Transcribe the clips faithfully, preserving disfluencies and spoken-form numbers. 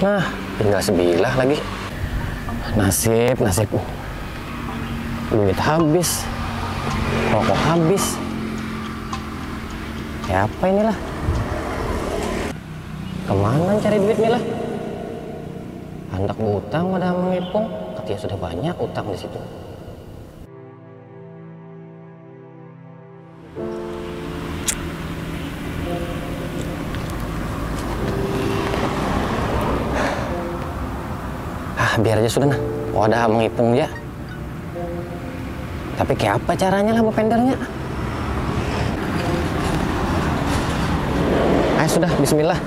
Nah, tinggal sebilah lagi. Nasib, nasib. Duit habis. Rokok habis. Ya apa inilah? Kemana cari duit nih lah? Handak berutang pada mengipung, katanya sudah banyak utang di situ. Ah, biar aja sudah nah. Wadah mengipung ya. Tapi kayak apa caranya lah berpendernya? Ayo sudah, bismillah.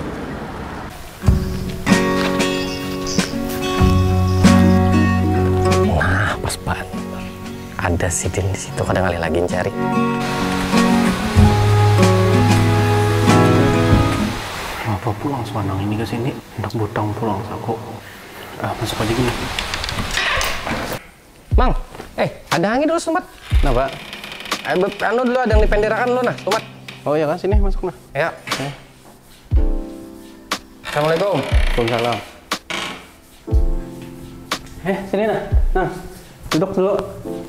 Nah, pas banget. Ada sidin di situ, kada ngalih lagi cari. Apa pulang suanang ini ke sini? Hendak butang pulang saku. Ah, masuk aja gini. Mang, eh, ada hangi dulu sempat. Kenapa? Eh, anu dulu ada yang dipenderakan dulu nah, sempat. Oh iya kan, sini masuk nah. Ya. Assalamualaikum. Waalaikumsalam. Eh, sini nah. Nah, duduk dulu.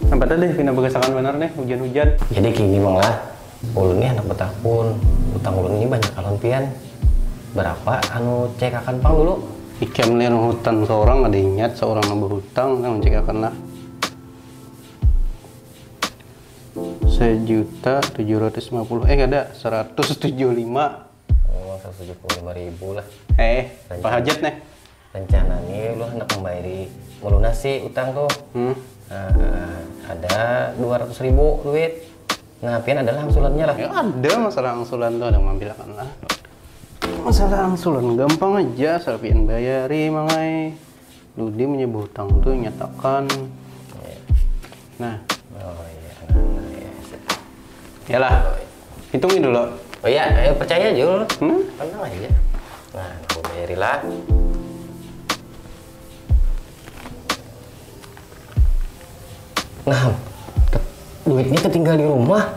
Sampai tadi kena bagasakan benar nih, hujan-hujan. Jadi gini mang lah, ulun nih anak betakun, utang ulun ini banyak kalon pian. Berapa anu cek akan pang dulu? Ikam nih hutang seorang ada ingat seorang nambah hutang kan cek akan lah. Sejuta tujuh ratus lima puluh, eh ada seratus tujuh lima. Oh, seratus tujuh puluh lima ribu lah. Eh, apa hajat nih? Rencana nih lu hendak membayari melunasi utang tuh. Hmm. Nah, ada dua ratus ribu duit. Nah, pian adalah angsulannya lah. Ya ada masalah angsulan tuh ada ngambil akan lah. Masalah angsulan gampang aja, asal pian bayari mangai. Dudi menyebut utang tuh nyatakan. Nah. Oh iya, nah, nah, iya. Yalah, hitungin dulu. Oh iya, ayo percaya aja lu. Hmm? Tenang aja. Nah, aku bayari lah. Nah, duitnya tertinggal di rumah.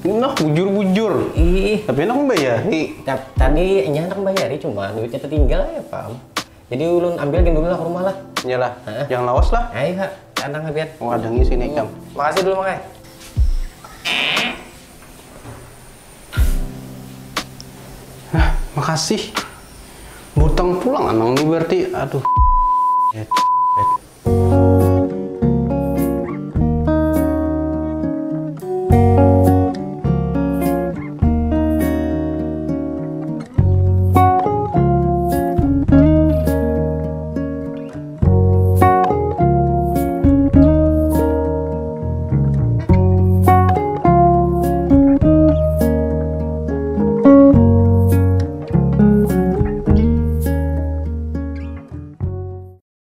Nah, bujur-bujur. Ih. Tapi enak membayari. Tadi nyata membayari, cuma duitnya tertinggal ya, Pam. Jadi ulun ambil gin dulu lah ke rumah lah. Iyalah, jangan lawas lah. Ayo ha, tenang biar. Oh, ada ngisi nih, Cam. Makasih dulu, Mang. Nah, makasih. Butang pulang anang nih berarti. Aduh.